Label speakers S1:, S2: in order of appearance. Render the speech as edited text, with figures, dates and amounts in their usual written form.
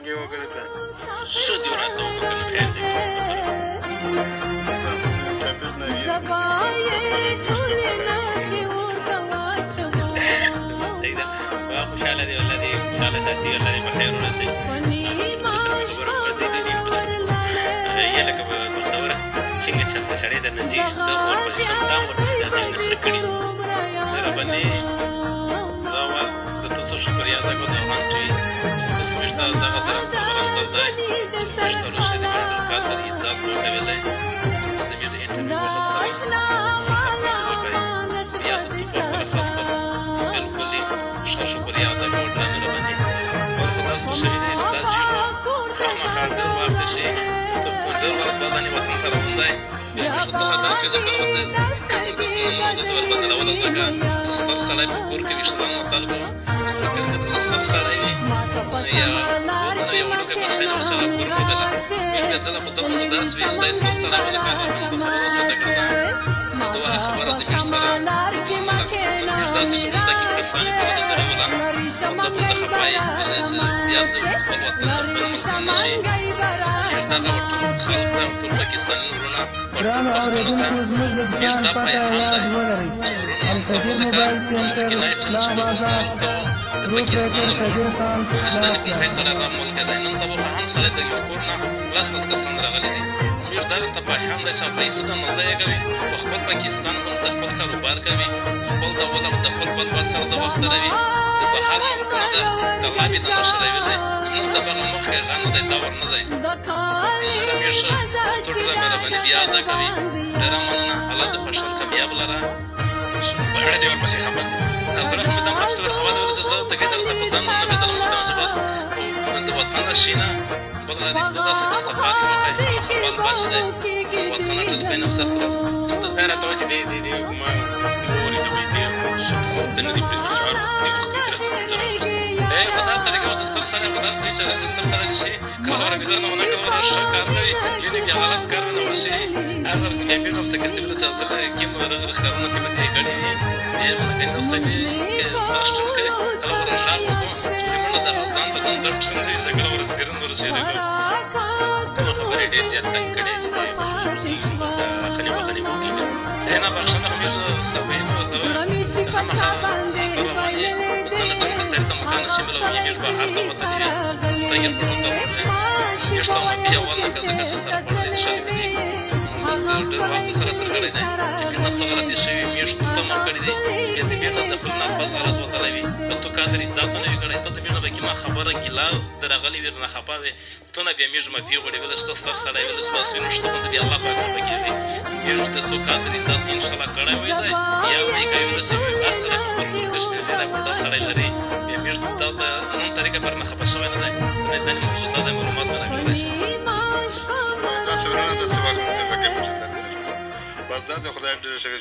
S1: څنګه یې وکړې ته؟
S2: څه دې راته وکړه که نه خیر دی که
S1: چاپېز نه وي.
S2: صحیح ده، خوشحاله دی، الله دې خوشحاله ساتي، الله دې په خیر ورسوي. یې لکه بختوره څنګه چې ته سړی درنه ځي، ته خو ورپسې سم تام ورپسې دا ځایونه سره کړي. مهرباني
S3: دا وه د تاسو شکریه ادا کوم د افغان ټي وي چې تاسو موږ ته دغه درن خبران درځای چې موږ ته روسیې د مینې ډېر قدر عزت وکولی چې تاسو د موږ انټرویو واخیستله، تاسو وکړئ بیا د تو په خپله خاص کړ بالکل ښه شکریه ادا کوم، ډېره مهرباني. بل خو داس په شوي دی چې دا جي خو خامخا ډېر وخت شي چې ډېر وخت بدني وطن ته روان دی. بیا موږ ته دا چې کله قسم قسم نمونه د ور بدلوله، ځکه چې ستر سړی په کور کې ویښتان متل کو چې کله چې ستر سړی وي یا ودنه یو وړوکی بچی نه و چې هغه کور بدله موږ بیا دله په دغه داس وي چې دی ستر سړی و، د کار هم د خبرو ته کړه دوه خبره د موږ سره منله. موږ داسې چې غونډه کې کسان په د دروله او د بل د خپای چې بیا د خپل وطن د خپل ملک نه شي. موږ دغه ټول خلک ته، ټول پاکستاني وروڼه او ټول
S4: ګرانو
S3: پښتنو ته
S4: اورېدونکو، زموږ د
S3: موږ
S4: دکان
S3: دا
S4: پته
S3: پیغام
S4: یاد
S3: دی
S4: ولرئ:
S3: چې وروڼه نن سبا
S4: القدیر
S3: لکه
S4: موبایل سنټر،
S3: مخکینی ټیم
S4: اسلام
S3: چې موږ
S4: بازار،
S3: ملک ته و د پاکستان
S4: پروپریټر قدیر خان
S3: چې دا
S4: پسلاک
S3: کوم فیصله را ملک دی، نن سبا خو هم سړی د یو کور نه لس لس کسان راغلي دي. موږ دغه ته پیغام دی چې پیسې د مزه یې کوي په خپل پاکستان باندې د خپل کاروبار کوي، خپل د ولر د خپل بل بس سره د وخت روي د بهر ملکونه ده کلابې د نشروي دی چې نن سبا هغه مخکې غا نه دی دور نه دی. رمیش ته ډېره مهرباني بیا ادا کوي، ډېره مننه، الله دې خوشحال کامیاب لره.
S2: زړه دې ورپسې خفه دی؟
S3: زړه خو مې دومره پسې ورخفه دی چې زه د دې درته په ځان نه بدلم وتم چې بس د وطن شي نه بل غریب ته داسې چې سفر یې وکړي خامخا بل بچ دی وطن ټول په نفس سره.
S2: دا راته وایي چې دې دې دې ما اورېده، وایي دې خوب ته نه دی پرېښودل چې هر وخت دې وخت کې راته روژه راوړه.
S3: ای خدا طریقه اوس ستر سره خدا سې چې ستر سره شي کله خبره بیا نه ونه کله ښه کار کوي یعنی بیا غلط کار نه وشي هغه بیا بیا نو څه کسي بل چې دل کې مو دغه کارونه چې بځې کړی وي یې مونږ نه سمې کې راشټر کې کله ور ژغ وکړو چې موږ د ځان ته کوم ځټ نه دي چې کله ور سیرن ور شي لګو.
S2: کومه خبرې ډېر زیات تنګ کړی چې دی بس خنې وخنې وکړي؟
S3: نه بخښنه خو موږ سپین ته خامخا روان یې ځنه ټیم سره ته مکان شي ملو یې موږ بهر ته وتلې وي تګر په ته موږ ته ما بیا ول نه کړه چې سره پړلې شوی دی ډېر وخت سره تر کړی دی چې موږ څه غلطي شوی موږ ته ما کړی دی چې دې موږ د خپل نه پس غلط وتلې وي ته تو قادر ذات نه وی کړی ته د موږ به کې ما خبره ګیلا درغلی وی نه خپه وی ته نه بیا موږ ما پی غوړي ول ست سر سړی ول بس وینو شته باندې بیا الله پاک خپه کیږي. موږ ته تو قادر ذات ان شاء الله کړی وای دی یا وی کوي ورسې وی هر سړی په خپل کور کشمیر دی دا سړی لري بیا موږ دا د نن طریقه پر نه خپه شوی نه دی نه د موضوع دا د معلومات نه کړی شي.
S1: دا څه ورونه د څه وخت نه بس دا د خدای ډېر